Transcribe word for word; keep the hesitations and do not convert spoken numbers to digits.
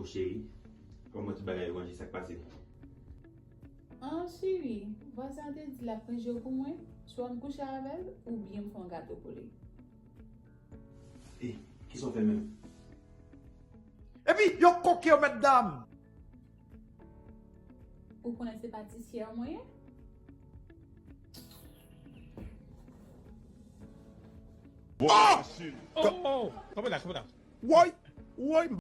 O cheri, kòman tout bagay yo ranje, sa k pase? An cheri, vwazen an te di l ap ranje w pou mwen, swa m kouche avè l oubyen m fè yon gato pou li. E, kisa w fè menm? Epi yo koke yo mèt dam. Ou konnen se patisyè mwen ye? Bon, Achille. Oh! Kanpe la, kanpe la. Woy, woy, m